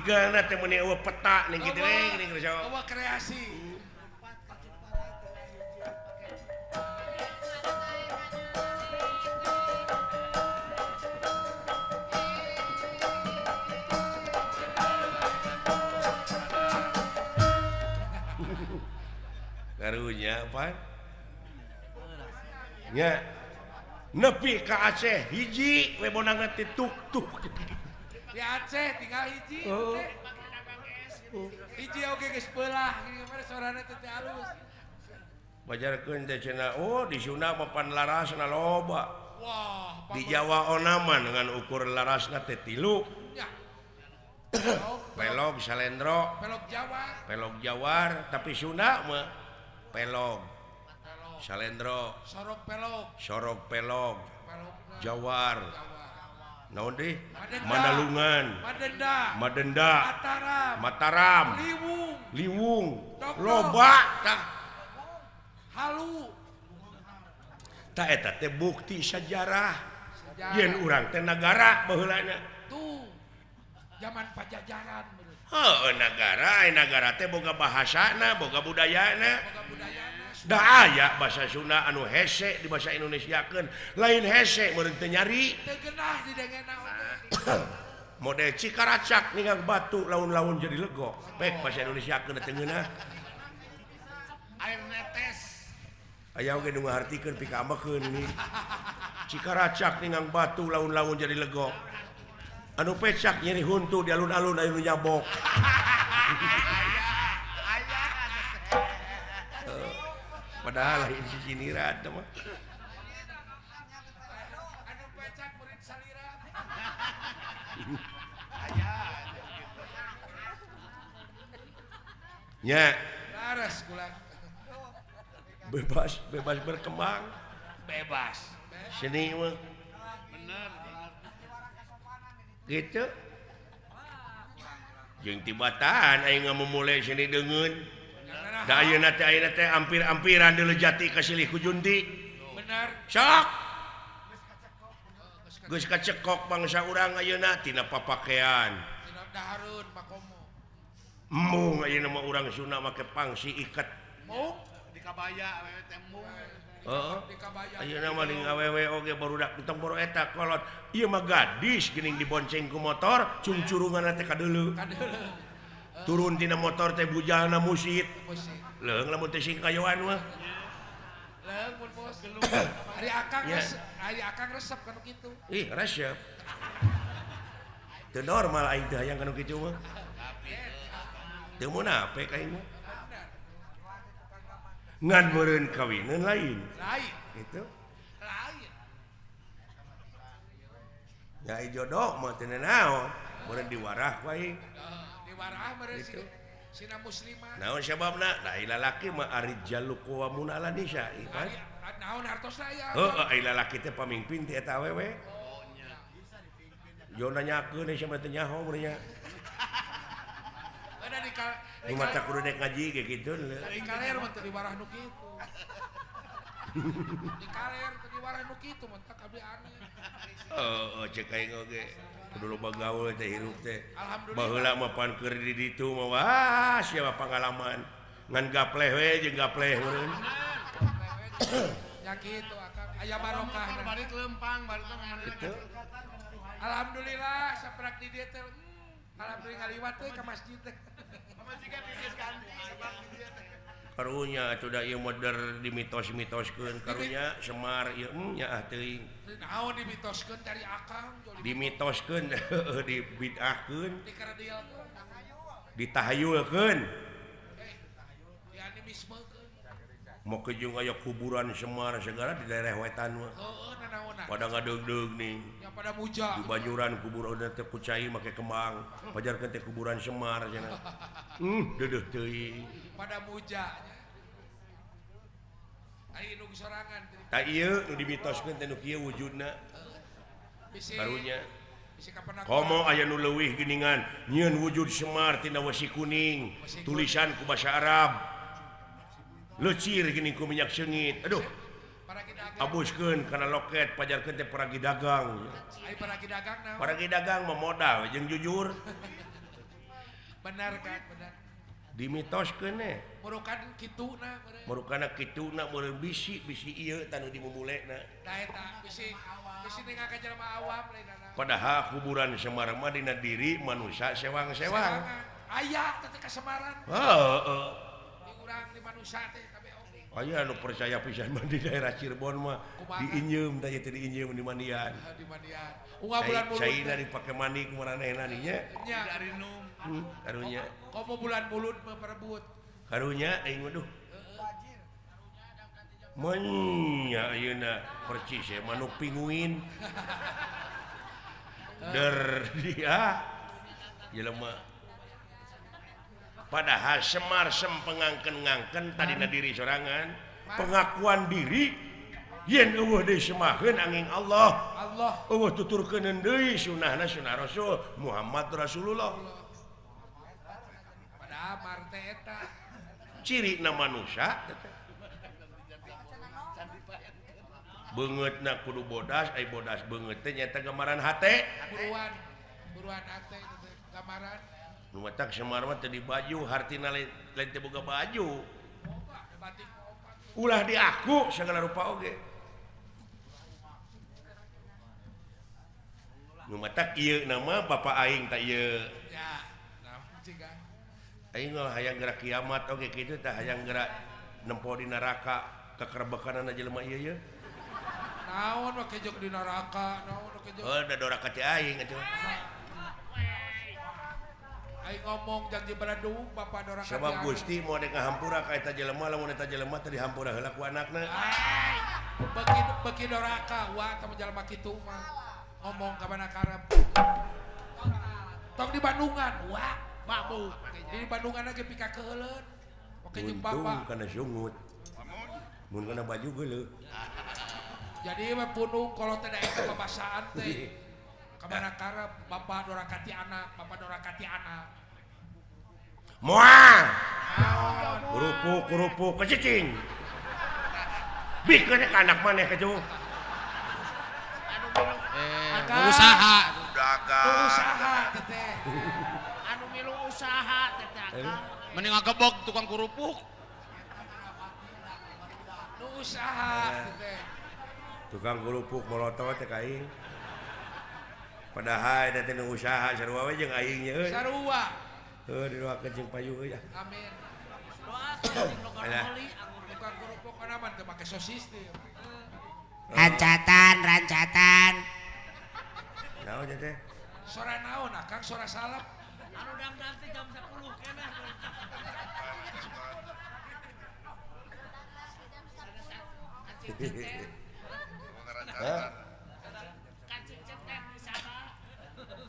Jigana teh meuni eueuh peta ning kitu we geuning eueuh kreasi. Karunya apa? Nya nepi ka Aceh hiji we bonangan teh tuk-tuk. Di Aceh tinggal hiji teh. Hiji oge geus beulah gimana sorana teh teu alus. Bajarkeun teh cenah oh di Sunda mah pan larasna loba. Wah, di Jawa onaman dengan ukur larasna teh 3. Ya. Pelog salendro, pelog Jawa, pelog Jawar, tapi Sunda mah pelog, salendro, sorok pelog, sorok pelog, Jawar, naon deui? Mandalungan, Madenda, Madenda, Mataram, Mataram, Liwung, Liwung, loba tah, halu, tah eta teh bukti sejarah, yen urang teh nagara baheulana. Tuh, zaman Pajajaran. Heuh, nagara, nagara teh boga bahasana, boga budayana. Da aya bahasa Sunda anu hese di bahasa Indonesiakeun, lain hese meureun teu nyari. Teu geunah didengena oge. Model Cikaracak ningang batu laun-laun jadi lego. Pek bahasa Indonesiakeun teu ngeunah. Air netes. Aya oge nu ngahartikeun pikaambekeun ini. Cikaracak ningang batu laun-laun jadi lego. Anu pecak nyeri huntu di alun-alun aya nu nyabok. Padahal lain si siniran teh mah. Anu pecak murid salira. Nya. Laras kula. Bebas, bebas berkembang. Bebas. Seni mah. Bener. Gitu. Jeung tibatan aing ngamumule seni deungeun. Da ayeuna teh ampir-ampiran deuleu jati ka silih ku junti. Bener. Sok. Geus kacekok bangsa urang ayeuna tina papakean. Tina dahareun makomo. Embung ayeuna mah urang Sunda make pangsi iket. Mung di kabaya awewe teh mung. Heeh. Ayeuna mah ning awewe oge barudak entong boro eta kolot. Ieu mah gadis geuning dibonceng ku motor cungcurunganna teh kadeuleu. Kadeuleu. Turun tina motor teh bujalna musit. Leung lamun teh singkayoan mah. Leung mun bos geluh. Ari akang ari akang resep kanu kitu. Ih, resep. Teu normal aing teh hayang kanu kitu mah. Teu munafik aing mah. Ngan meureun kawineun lain. Lain. Gitu. Lain. Ya jodoh mah teu naon, meureun diwarah ku aing. Diwarah meureun sina muslimah. Naon sababna? Da ai lalaki mah arijalu qawwamuna 'ala nisa, ieu. Naon hartosna aya? Heuh, ai lalaki teh pamimpin ti eta awewe. Oh nya. Yo nanyakeun sia mah teu nyaho meureun nya. Ada di nu mata kudu dek ngaji ge kitu. Di kaler mah teu diwarah nu kitu. Di kaler teu diwarah nu kitu mah tak abdi aneh. Heuh, cek aing oge. Kudu loba gaul teh hirup teh. Alhamdulillah. Baheula mah pan keur di ditu mah wah sia mah pangalaman. Ngan gapleh we jeung gapleh meureun. Ya kitu akang aya barokah. Balik lempang balik kitu. Alhamdulillah saprak di dieu teh. Alhamdulillah ngaliwat teh ka masjid teh. Karunya atuh da ieu moder dimitos-mitoskeun karunya Semar ieu nya ah teuing. Naon dimitoskeun dari akang dimitoskeun dibid'ahkeun dikaradialkeun ditahayulkeun dianimismekeun. Make jeung aya kuburan Semar segala di daerah wetan mah. Heueuh nanaonan. Pada ngadeugdeug nih. Ya pada muja. Di Banjuran kuburan teh ku cai make kembang, pajarkeun teh kuburan Semar cenah. Deudeuh teuing. Pada muja. Ai nu sorangan teh. Tah ieu nu dimitoskeun teh nu kieu wujudna. Karunya. Komo aya nu leuwih geuningan nyieun wujud Semar tina wesi kuning, tulisan ku basa Arab. Lecir geuning ku minyak seungit. Aduh. Abuskeun kana loket pajarkeun teh paragi dagang. Ai paragi dagang naon? Paragi dagang mah modal jeung jujur. Benar kan, benar. Dimitoskeun ne. Murukan kituna meureun. Murukana kituna meureun bisi-bisi ieu tanu dimumulena. Tah eta bisi bisi ningal ka jelema awam lain ana. Padahal kuburan Semar mah dina diri manusia sewang-sewang. Aya teh ka Semaran. Heeh. Di urang di manusia teh kabeh oge. Aya anu percaya pisan mah di daerah Cirebon mah diinjeum teh teh diinjeum di mandian. Di mandian. Unggal bulan mulud. Caina dipake mandi ku maranehna nya. Nya. Karunya. Komo bulan mulud mah perebut. Karunya aing mah duh. Menya ayeuna percis ya manuk pinguin. Der dia jelema. Padahal Semar sempengangken-ngangken tadina diri sorangan, pengakuan diri yen eueuh deui semaheun angin Allah. Allah eueuh tuturkeun deui sunahna sunah Rasul Muhammad Rasulullah. Padahal mar teh eta cirina manusia beungeutna kudu bodas, ai bodas beungeut teh nyaeta gambaran hate. Buruan, buruan hate teh gambaran. Nu matak Semar mah teu di baju, hartina lain teu boga baju. Ulah diaku segala rupa oge. Nu matak ieu nama bapa aing tah ieu. Ya, naon cing kan. Aing mah hayang gerak kiamat oge kitu tah hayang gerak nempo di neraka kekerbekanana jelema ieu ye. Naon we kejok di neraka, naon we kejok. Oh, da doraka teh aing atuh. Aing ngomong janji beradung bapa doraka. Sabab Gusti moal dek ngahampura ka eta jelema lamun eta jelema teh dihampura heula ku anakna. Beuki beuki doraka wa teh jelema kitu mah. Ngomong ka mana karep. Tong di Bandungan wa mabuk. Di Bandungan ge pika keuheuleun. Oke jeung bapa. Untung kana sungut. Mun kana baju geuleuh. Jadi we punung kalau teh daek babasaan teh. Kamana karep bapa doraka ti anak, bapa doraka ti anak. Moal. Kerupuk kerupuk kecicing. Bikeun ka anak maneh kitu. Anu milu usaha dagang. Usaha teh. Anu milu usaha teh akang. Mending ngagebog tukang kerupuk. Nu usaha teh. Tukang kerupuk molotot teh ka aing. Padahal eta teh nu usaha sarua we jeung aing nya euy. Sarua. Heuh didoakeun jeung payu euy. Amin. Doakeun jeung logor tukang kerupuk kana mah teu make sosis teh. Rancatan, rancatan. Naon teh? Sora naon akang sora salep. Anu dangdang teh jam 10 keneh.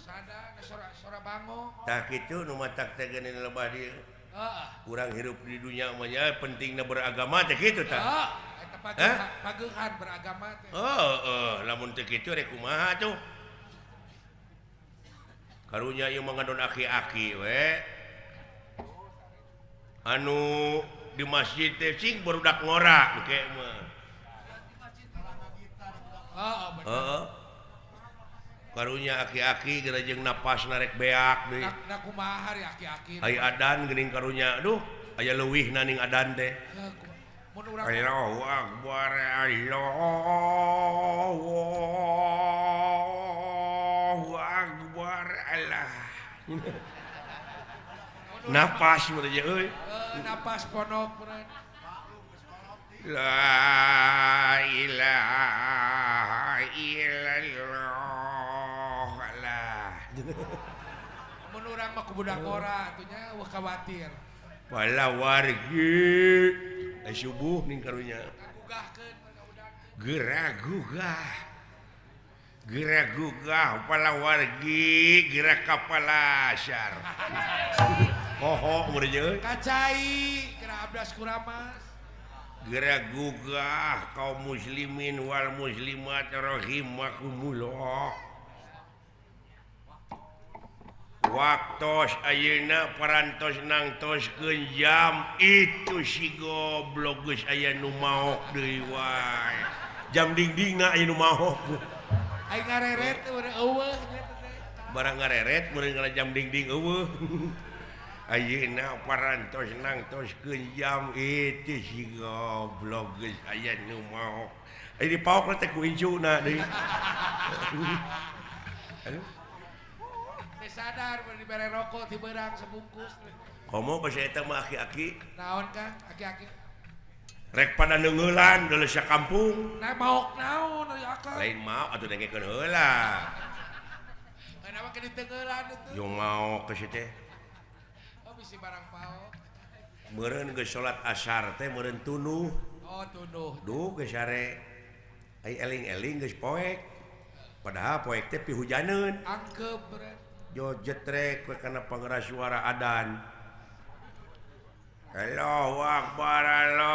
Sada sora bango. Tah kitu nu matak teh geuning lebah dieu. Heeh. Urang hirup di dunia mah nya pentingna beragama teh kitu tah. Heeh. Eta pageuhan beragama teh. Heeh, lamun teu kitu rek kumaha tuh. Karunya ieu mah ngadon aki-aki we. Anu di masjid teh cing barudak ngora engke mah. Heeh, bener. Heeh. Karunya aki-aki geura jeung napas narek beak deui. Na kumaha ari aki-aki. Ai adan geuning karunya aduh aya leuwihna ning adan teh. Mun urang Allahu akbar Allahu akbar Allah. Napas mun teh euy. Napas ponok meureun. La ilaha illallah. Mun urang mah ku budak ora atuh nya eueuh khawatir. Bala wargi subuh ning karunya. Gugahkeun geura gugah. Geura gugah pala wargi geura ka palasar. Poho mun euy. Kacai geura abdas kuramas. Geura gugah kaum muslimin wal muslimat rahimakumullah. Waktos ayeuna parantos nangtoskeun jam itu si goblok geus aya nu maok deui wae. Jam dingdingna aya nu maok. Aing ngareret eueuh nya teh. Barang ngareret meureun ngala jam dingding eueuh. Ayeuna parantos nangtoskeun jam itu si goblok geus aya nu maok. Aya dipaok teh ku incuna deui. Aduh. Teu sadar mun dibere rokok ti beurang sebungkus. Komo basa eta mah aki-aki. Naon Kang? Aki-aki. Rek pada neungeulan deuleu sakampung. Nah maok naon ari akang? Lain maok atuh dengekeun heula. Kenapa ke diteungeulan itu? Yo maok ke sieu teh. Bisi barang paok. Meureun geus salat asar teh meureun tunuh. Oh, tunuh. Duh geus sare. Ai eling-eling geus poek. Padahal poek teh pihujaneun. Angkep meureun. Jo jetrek we kana pangeras suara adan. Allahu akbar Allahu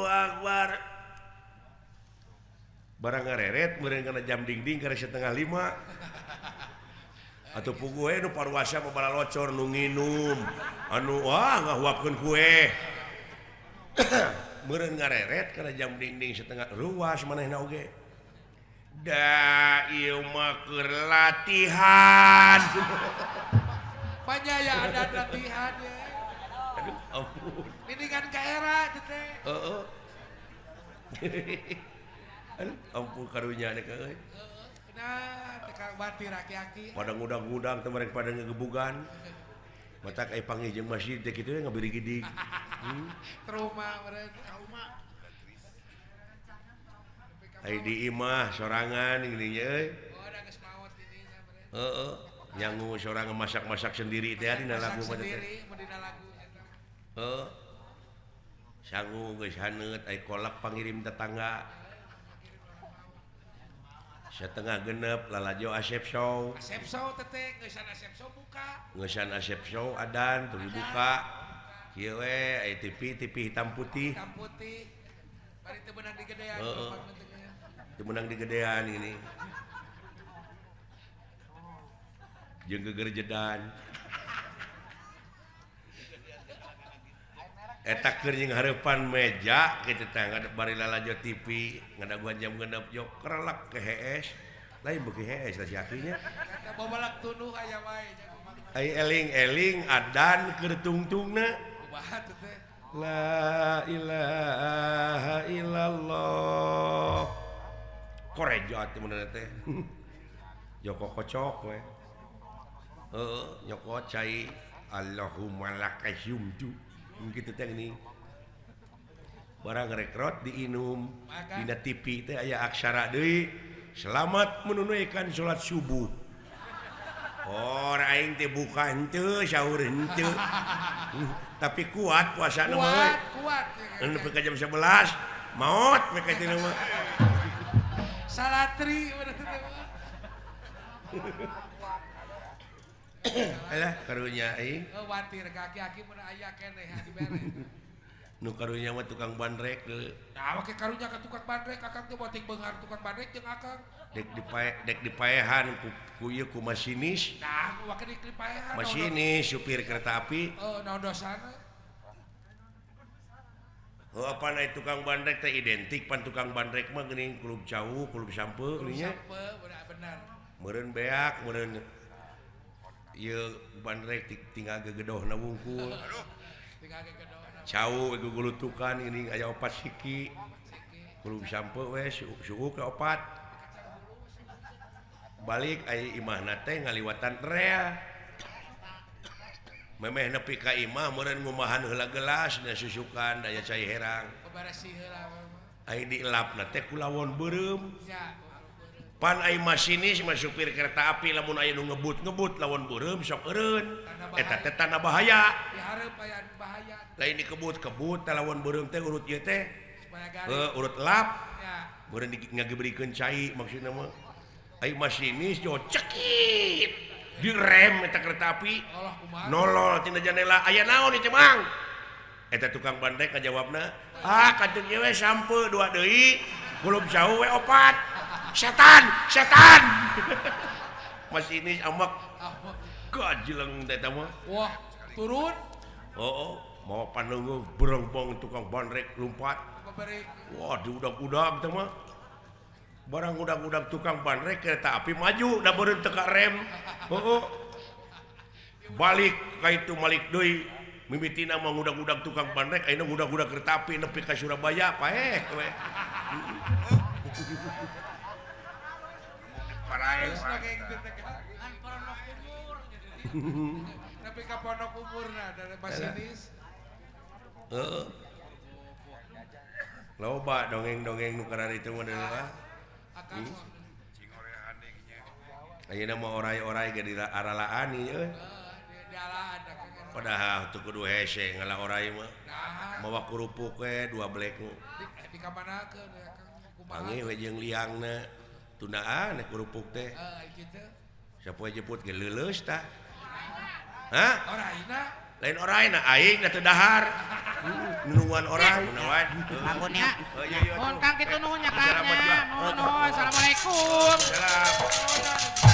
akbar. Barang ngareret meureun kana jam dingding karek 4:30. Atau puguh nu parwasa mah balalocor nu nginum anu wah ngahuapkeun kue meureun ngareret kana jam dinding setengah ruas manehna oge da ieu mah keur latihan panyaya ada latihan ye. Aduh ampun nindingan ka era teh teh heeh. Aduh ampun karunya teh euy. Nah, tekang batir aki-aki. Pada ngudang-ngudang teh mereka pada ngegebugan. Matak ai panggih jeung masjid teh kitu ngabirigidig. Trauma meureun, trauma. Ai di imah sorangan geuning euy. Oh, da geus maot di dinya meureun. Heeh, nyangu sorangan masak-masak sendiri teh dina lagu mah teh. Sendiri mun dina lagu eta. Heeh. Sangu geus haneut ai kolak pangirim tetangga. 5:30 lalajo Asep Show. Asep Show teteh ngeusan Asep Show buka. Ngeusan Asep Show adan teu dibuka. Kieu we aya TV TV hitam putih. Hitam putih. Bari teu meunang digedean. Heeh. Teu meunang digedean ini. Jeung gegerjedan. Eta keur jeung hareupan meja kitu teh bari lalajo TV ngadaguan jam 6 jo kerelek ke hees lain beuki hees lah si akinya eta babalak tunuh aya wae. Ai eling-eling adan keur tungtungna kumaha teh teh la ilaha illallah korejat teh mun teh joko kocok we heeh nyokot cai Allahumma lakashumtu gitu teh gini barang rekrot diinum dina TV teh aya aksara deui selamat menunaikan salat subuh. Or aing teh buka henteu sahur henteu tapi kuat puasana mah kuat nepi ka jam 11 maot we ka teh mah salatri berarti teh. Alah karunya aing. Oh watir kaki-aki mun aya keneh dibere. Nu karunya mah tukang bandrek deui. Nah, make karunya ka tukang bandrek akang teh boting beunghar tukang bandrek jeung akang. Dek dipae dek dipaehan ku ieu ku masinis. Nah, wake dipaehan. Masinis supir kereta api. Heeh, naon dosana? Heuh apan aya tukang bandrek teh identik pan tukang bandrek mah geuning kulub cau, kulub sampe geuning nya. Sampe bener. Meureun beak, meureun ieu bandrek tinggal gegedohna wungkul. Tinggal gegedohna. Cau gugulutukan ini aya opat siki. Kulub sampe we suhu ka opat. Balik aya imahna teh ngaliwatan rea. Memeh nepi ka imah meureun ngumahan heula gelas da susukan daya cai herang. Beberesih heula. Aya dielapna teh ku lawon beureum. Pan ai masinis mah supir kereta api lamun aya nu ngebut-ngebut lawan beureum sok eureun. Eta teh tanda bahaya. Dihareup aya bahaya. Lain dikebut-kebut teh lawan beureum teh urut ieu teh. Heuh urut lap. Meureun ngagebrikeun cai maksudna mah. Ai masinis jo cekit. Direm eta kereta api. Nolol tina jandela aya naon ieu teh Mang? Eta tukang bandrek ngajawabna, "Ah kantun ieu we sampe dua deui, kulub jauh we opat." Setan, setan. Masinis amak gajleng teh mah. Wah, turun. Oh, mau panunggu berembong tukang bandrek lompat. Wah, diudag-udag teh mah. Barang udag-udag tukang bandrek kereta api maju da beureum teu ka rem. Heueuh. Balik ka itu malik deui. Mimitina mah ngudag-udag tukang bandrek ayeuna ngudag-udag kereta api nepi ka Surabaya paeh we. Tapi ka pondok umurna dari masinis. Heeh. Loba dongeng-dongeng nu kararitu mah deui. Ayeuna mah orai-orai ge di aralaan ieu. Padahal teu kudu hese ngala orai mah. Mawa kerupuk we dua blek. Di kamanakeun ya Kang? Panggih we jeung liangna. Tundaan kerupuk teh. Heeh, kitu. Sapoe jeput ge leuleus tah. Hah? Oraina? Lain oraina aing da teu dahar. Nunungan orai nawan. Bangunnya. Nuhun Kang kitu nuhun nya Kang. Nuhun nuhun. Assalamualaikum. Salam.